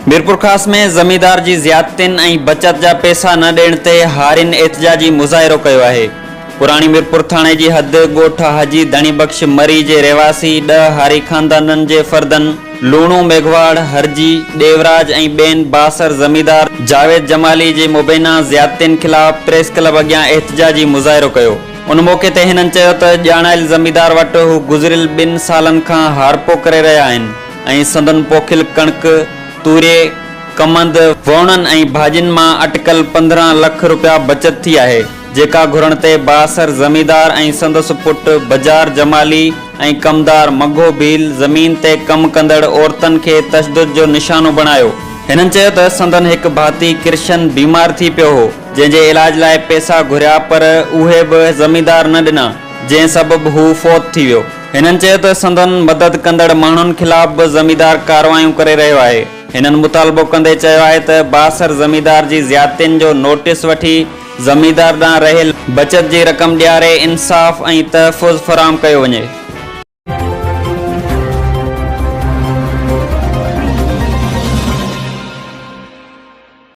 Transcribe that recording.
ميرپورخاص ۾ زميندار جي زيادتين ۽ بچت جا پئسا نه ڏيڻ تي هارين احتجاجي مظاهرو ڪيو آهي. پراڻي ميرپور ٿاڻي جي حد ڳوٺ حاجي ڌڻي بخش مري جي رهواسي ڏهه هاري خاندانن جي فردن لوڻو ميگهواڙ، هرجي، ڏيوراج ۽ ٻين بااثر زميندار جاويد جمالي جي مبينا زيادتين خلاف پريس ڪلب اڳيان احتجاجي مظاهرو ڪيو. ان موقعي تي هنن چيو ته ڄاڻايل زميندار وٽ هو گذريل ٻن سالن کان هارپو ڪري رهيا آهن. ۽ سندن پوکيل ڪڻڪ، توري، ڪمند، ووڻن ۽ ڀاڄين مان اٽڪل 15 لک رپيا بچت ٿي آهي، جيڪا گهرڻ تي بااثر زميندار ۽ سندس پٽ بجار جمالي ۽ ڪمدار مگهو ڀيل زمين تي ڪم ڪندڙ عورتن کي تشدد جو نشانو بڻايو. هنن چيو ته سندن هڪ ڀاتي ڪرشن بيمار ٿي پيو هو، جنهن جي علاج لاء پئسا گهريا پر اهي به زميندار نه ڏنا، جنهن سبب هو فوت ٿي ويو. هنن چيو ته سندن مدد ڪندڙ ماڻهن خلاف به زميندار ڪارروايون ڪري رهيو آهي. هنن مطالبو ڪندي چيو آهي ته بااثر زميندار جي زيادتين جو نوٽيس وٺي زميندار ڏانهن رهيل بچت جي رقم ڏياري انصاف ۽ تحفظ فراهم ڪيو وڃي.